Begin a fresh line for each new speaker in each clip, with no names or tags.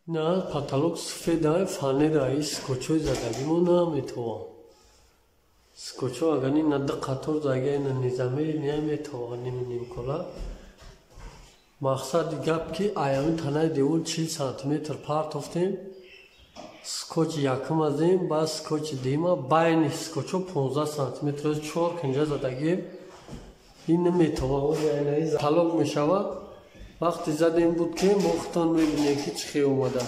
На потолок сафеда, фанера, и скотчои задагимо наметова. Скотчо агани на ду қатор зага на низами наметова нимкола. Мақсади гап ки аями танаи девор 40 сантиметр партофтем. Скотч якум азем, баъд скотчи дуюма, байни скотчо 15 сантиметр чор кунҷа задагием. Ин наметова, талоқ мешавад. Вақти задем буд ки мо худтон мебинем ки чӣ хел омада.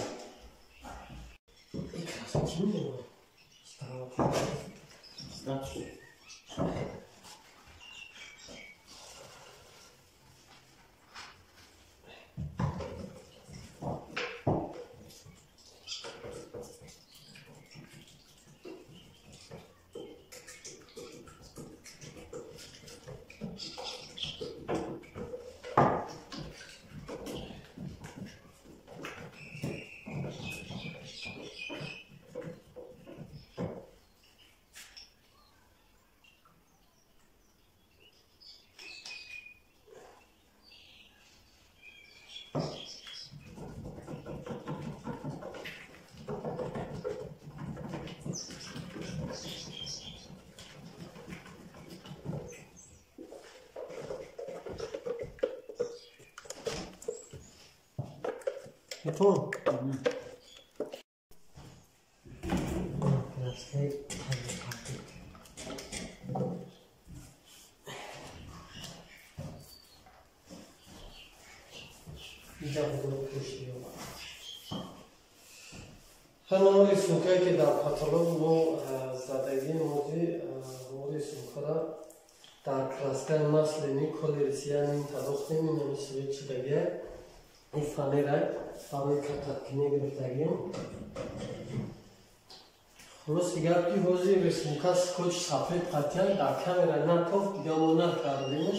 Готово? Ҳама рисункае ки дар потолок мо задагии моди рисункара дар краскаи масляни колерисиянин тадохтем, инами свет шудагия. Ин фанера барои кататкине гирифтагием. Хулоси гап ки ҳозир рисунка скотч сафед қатъиян дар камера натофт, дига мо накардемш.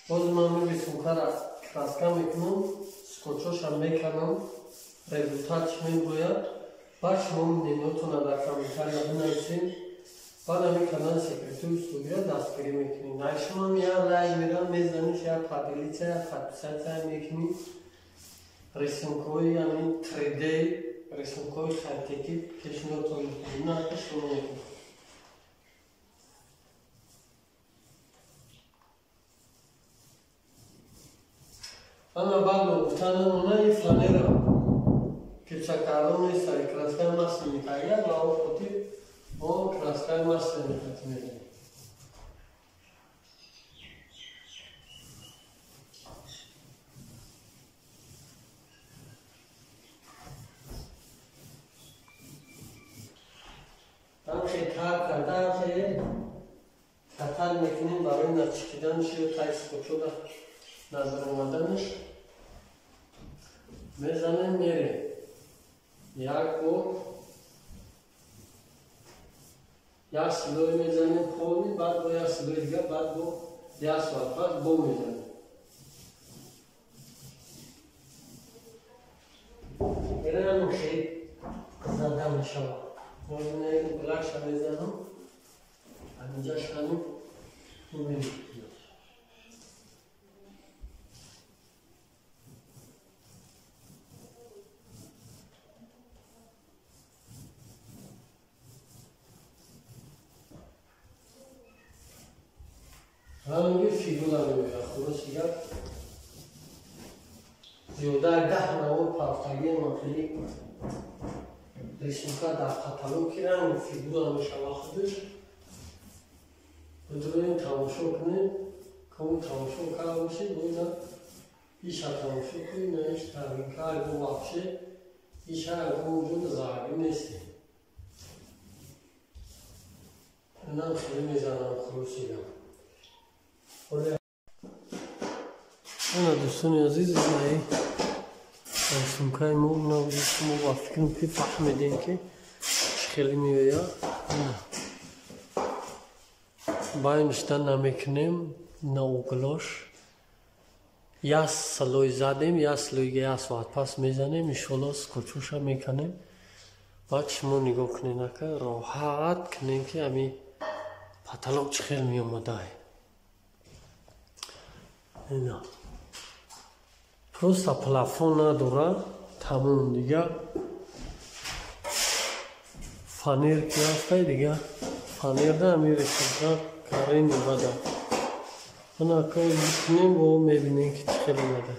Ҳозир ман ин рисункара краска мекунам, скотчошам меканам, результатш мебояд. Баъд шумо мнениётонро дар комментария бинависед. Баъд ҳамин канали Секретои Устогиро дастгирӣ мекунед. Ай шумам як лайк мерам, мезанед, як поделиться, як подписаться мекунед. Рисункҳои яъне 3D, рисункҳои хайтекӣ пешниҳодтон мекунем. На шумо мекунед. Ана баъд гуфтан намона ин фанера кирчакардон нест, краскаи масляни карда ва он хотир мо краскаи масляни қатъ мезанем. Ҳамхел тар карда, ҳамхел хатар мекунем барои начикиданаш ё тай скотчода назар омаданаш. Мезанем, мерем. Як бор як слой мезанем полный, баъд бо як слой дига, баъд бо як соат пас бо мезанем. Мерем хел зада мешавад. Блакша мезанам, ҳаминҷа шанем мебинем. Ранги фигура меояд. Хулоси гап зиёда 10 навъ партагии махили рисунка дар каталог ки ранги фигура мешавад худаш. Бидурем тамошо кунем, кому тамошо карда бошед, боина иша тамошо кунед, на иш таринка аго вообще иша аго вуҷуд зарарӣ нест. Инам хеле мезанам хулоси гап. Ана дӯстони азиз, инаи рисункаи мо шумо ба фикрам ки фаҳмидем ки чӣ хеле меояд. Байништа намекунем на углош. Як слой задем, як слойга як соат пас мезанем, иншоалло скотчоша меканем. Баъд шумо нигоҳ кунед, ака роҳат кунем ки ҳами потолок чӣ хел меомадай. Ина просто плафон надора, Тамом дига фанер ки ҳастай дига фанерда ҳами рисунка карем бада. Ана кор бикунем бо мебинем ки чӣ хел омада.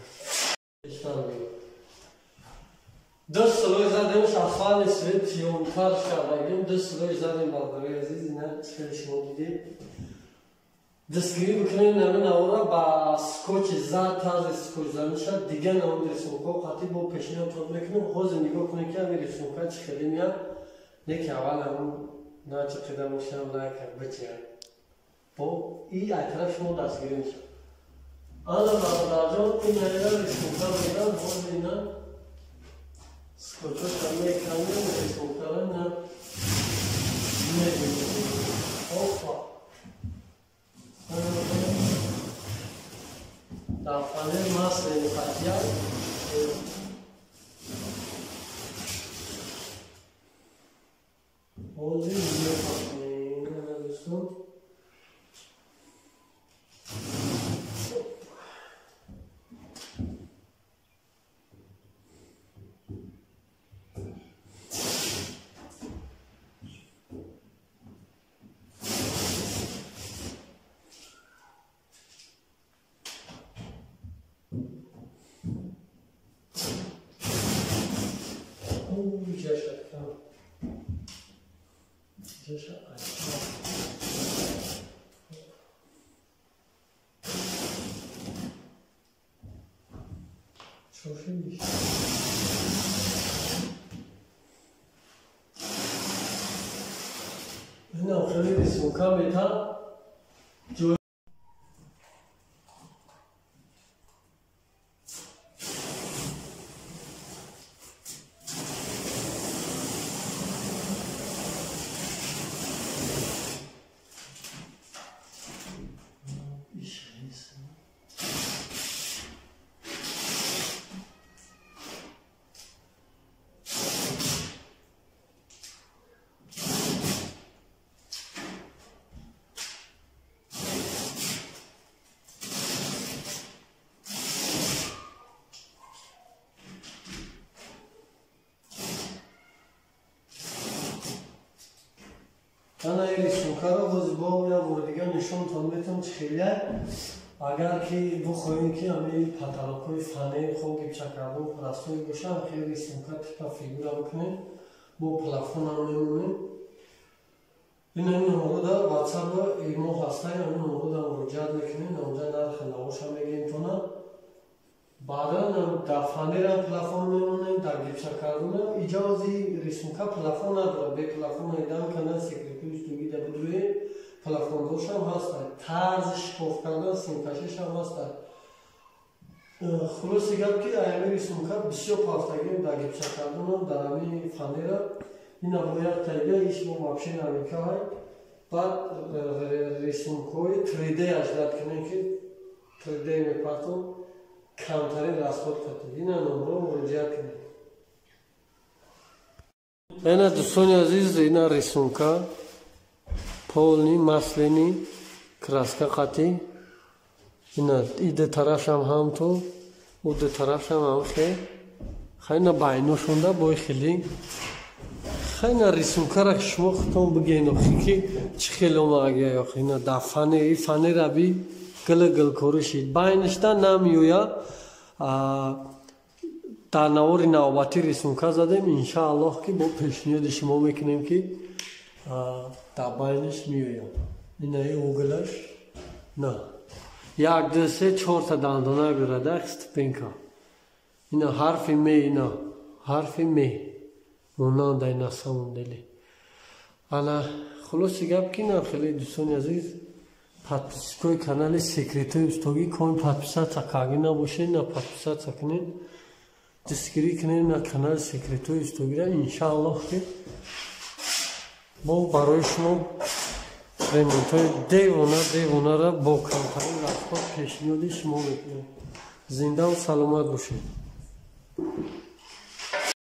Ду слой задем, шафали свет ёнтар шавагим, ду слой задем бародари азиз, ина чӣ хел шумо дидед. Дастгирӣ бикунем нами навора ба скотчи зад тарзи скотч заниша дига наводи рисункаҳо қатъи бо пешниҳодтон мекунем. Ҳозир нигоҳ кунем ки ҳами рисунка чӣ хеле меяд. Не ки аввал ҳамун начиқида мешавам лайка бичия. Бо и ай тараф шумо дастгирӣ мешавад. Ана бародарҷон ин ҳайра рисунка мегирам, ҳозир ина скотчоша меканем, рисункара ина мебинем. Опа! Дар фанер маслени қатъия ҳозир мепахнем. Ана дӯстон ина хеле рисунка мета. Ана ин рисункаро боз бо як бори дигар нишонтон метавон чӣ хеле. Агар ки бихоҳем ки ҳами потолокҳои фанер хо гипсокартон простой бошад, хеле рисунка типа фигура бикунем, бо плафонам мемонем. Ин ҳамин номерода WhatsApp мо ҳастай, ҳамин номерода муроҷиат мекунем, онҷа нархи навоша мегӯем тона. Баъдан дар фанерам плафон мемонем, дар гипсокартонам. Иҷози рисунка плафон надорад, бе плафон айдан кана секретои устогида будруем, плафондошам ҳастад, тарзи шикоф кардан симкашишам ҳастад. Хулоси гап ки аями рисунка бисёр пафтагим дар гипсокартонам, дар ҳами фанера. Ина бояд тайга иш мо вообще намекаҳай. Баъд рисункаҳои 3D аждад кунем ки 3D мепартом, камтарин расход кардем. Ина номро муроҷиат кунед. Ина дӯстони азиз, ина рисунка полни маслени краска қатӣ. Ина иде тарафшам ҳамту, уде тарафшам ҳам хе. Хайна байношонда бой хели. Хайна рисункара шумо худтон бигӯед охи ки чӣ хел омагия охи. Ина дар фанер, и фанера би гил-гилкорӣ шид. Байништа намеояд. Дар навори навбатӣ рисунка задем, иншааллоҳ ки бо пешниҳоди шумо мекунем ки дар байниш меояд. Инаи углаш на як ду се чорта дандона бирада ступенка. Ина ҳарфи ме, ина ҳарфи ме монанда ина самом деле. Ана хулоси гап ки на хеле дӯстони азиз, подписчикои канали Секретои устогӣ ком подписаться карда набошед, на подписаться кунед, дастгирӣ кунед на канали Секретои устогиро. Иншааллоҳ ки мо барои шумо ремонтҳои девона девонаро бо камтарин расход пешниҳоди шумо мекунем. Зиндаву саломат бошед.